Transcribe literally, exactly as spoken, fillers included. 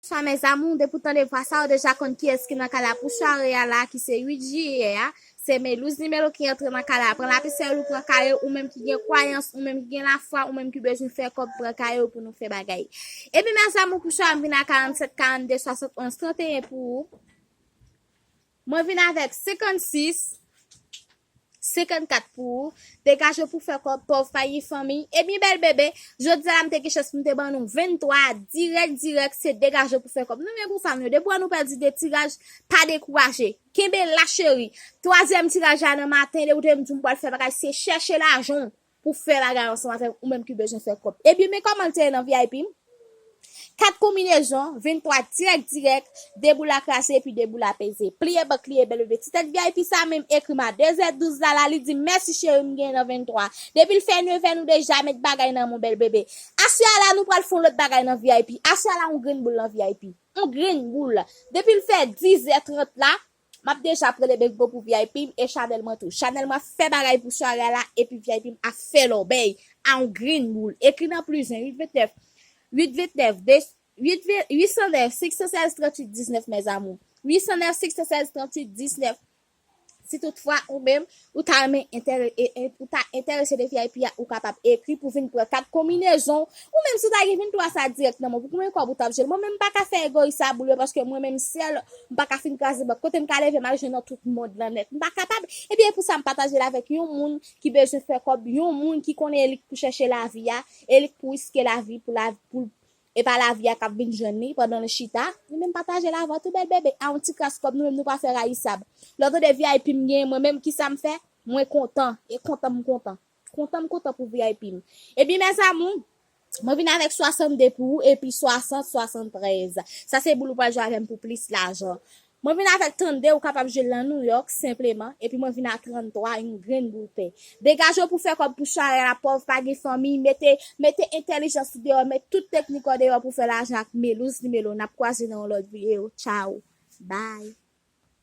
Bonswa mes amours, depi w tande vwa sa, ou deja konn kiyès ki nan kay la pou sware a la, ki se uit jiyè a. Se Melouz Nimelo ki antre nan kay la. Pran lapis sèl ou, pran kaye w, ou menm ki gen kwayans, ou menm ki gen lafwa, ou menm ki bezwen fè kòb, pran kaye w pou nou fè bagay. Ebyen mes amours, pou sware m vin a karannsèt, karannde, swasann onz, tranteyen pou ou. Mwen vin avèk senkannsis, senkannkat pou ou. Degaje w pou fè kòb, pòv pa gen fanmi. Ebyen bèl bebe, jodi a la m te gen chans pou m te ban nou venntwa, dirèk dirèk, se degaje w pou fè kòb. Nou men konsa nou ye, depi w wè nou pèdi de tiraj, pa dekouraje. Kenbe la cheri. Twazyèm tiraj la nan maten, depi w te m di m pral fè bagay, se chèche lajan w pou fè bagay ansanm avèk ou menm ki bezwen fè kòb. Ebyen men kòman l te ye nan V I P m. Kat konbinezon, venntwa dirèk dirèk, de boul a kraze epi de boul a peze. Pliye bank li ye bèl bebe. Ti tèt V I P sa menm ekri m a de zè douz la la, li di m mèsi cheri m gen nan venntwa. Depi l fè nevè nou deja met bagay nan men w bèl bebe. Aswè a la nou pral fè yon lòt bagay nan V I P. Aswè a la yon grenn boul nan V I P. Yon grenn boul. Depi l fè dizè trant la, m ap deja pran le big bo pou V I P m e chanèl mwen tou. Chanèl mwen ap fè bagay pou sware a la epi V I P m ap fè lòbèy a yon grenn boul. Ekri nan plis ven, uit ventnèf, uit ventnèf, de, uit, uit san nèf, senk san sèz, tranntuit diznèf mes amours. Uit san nèf, senk san sèz, tranntuit diznèf. Si toutfwa ou menm, ou ta renmen enterè-, e, e, ou ta enterese de V I P a, ou kapab ekri pou vin pran kat konbinezon. Ou menm si w ta gen venntwa sa dirèk nan men w, pou konbyen kòb ou t ap jwe l? Mwen menm m pa ka fè egoyis sa boul yo, paske mwen menm sèl, m pa ka fin kraze bank. Kote m ka leve m al jwe nan tout mond lan nèt? M pa kapab. Ebyen e pou sa m pataje l avèk yon moun ki bezwen fè kòb, yon moun ki konnen e li k pou chèche lavi a, e li k pou riske lavi pou la, pou l e pa lavi a k ap vin jwenn li pandan l chita. Li menm pataje l avè w tou bèl bebe. A yon ti kras kòb nou menm nou pa fè rayisab. Lè w tande V I P m genyen mwen menm kisa m fè? Mwen kontan. E kontan m kontan. Kontan m kontan pou V I P m. Ebyen mes amours, mwen vin avèk swasannde pou ou epi swasann, swasanntrèz. Sa se boul ou pral jwe avè m pou plis lajan. Mwen vin avèk trannde, ou kapab jwe l nan New York senpleman, epi mwen vin a tranntwa, yon grenn boul pè. Degaje w pou fè kòb pou sware a la, pòv pa gen fanmi, mete, mete entèlijans ou deyò, met tout teknik ou deyò pou fè lajan ak Melouz Nimelo. N ap kwaze nan yon lòt videyo. Tchao. Bye.